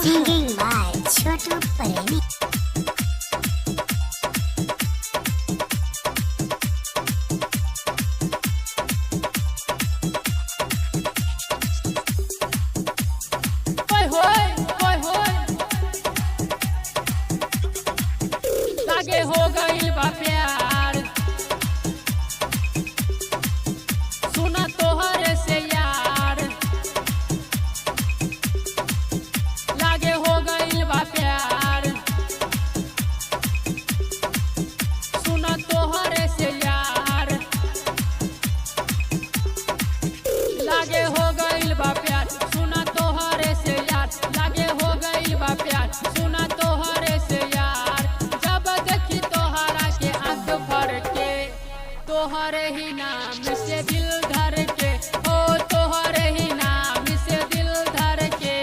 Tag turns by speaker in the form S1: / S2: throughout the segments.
S1: Singing by Chotu Premi.
S2: ओए होए ओए होए, लागे हो गइल बा प्यार, सुना तोहरे से यार। लागे हो गइल बा प्यार, सुना तोहरे से यार। लागे हो गइल बा प्यार, सुना तोहरे से यार। लागे हो गइल बा प्यार, सुना तोहरे से यार। जब देखी तोहरा के आंख भर के, तोहरे ही नाम से दिल धर के, ओ तोहरे ही नाम से दिल धर के।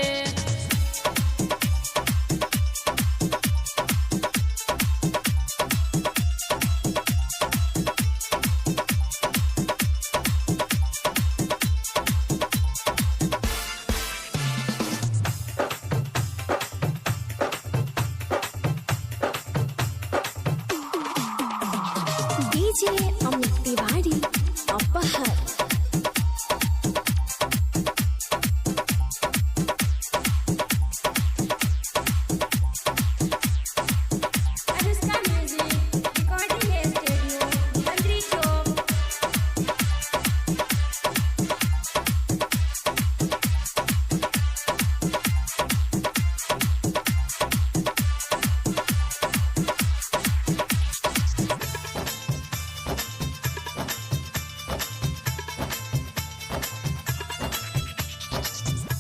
S3: डीजे अमित तिवारी अपहर।
S4: Anushka music recording studio, Dhandari Chowk.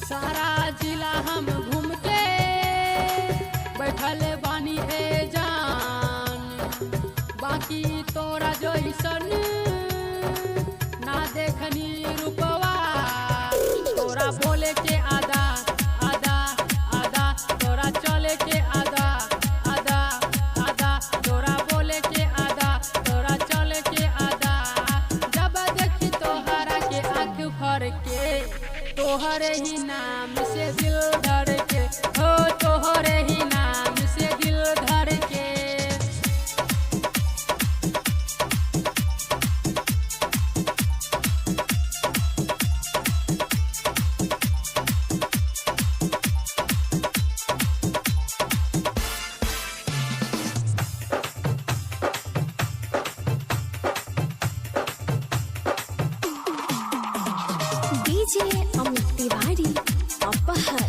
S2: सारा जिला हम घूम के बैठल बानी ए जान, बाकी तोरा जैसन ना देखनी रूपवा। तोरा बोले के आदा आदा आदा, तोरा चले के आदा आदा आदा, तोरा बोले के आदा, तोरा चले के आदा। जब देखी तोहरा के आँख भर के, तोहरे ही नाम से दिल धर के, हो तोहरे ही नाम से दिल धर के।
S3: DJ Amit Tiwari Aphar.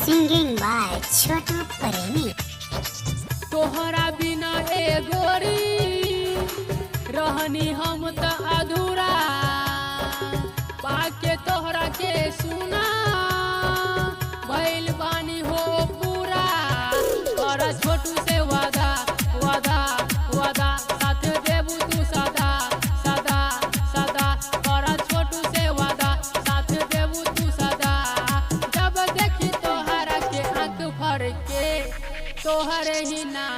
S1: Singing by Chotu Premi.
S2: तोहरा बिना ए गोरी रहनी हम त अधूरा, पाके तोहरा के सुना भइल बानी हो पूरा। और छोटू से वादा वादा वादा, साथ देबू तू सदा सदा सदा। और छोटू से वादा, साथ देबू तू सदा। जब देखी तोहरा के आंख भर के, तोहरे ही नाम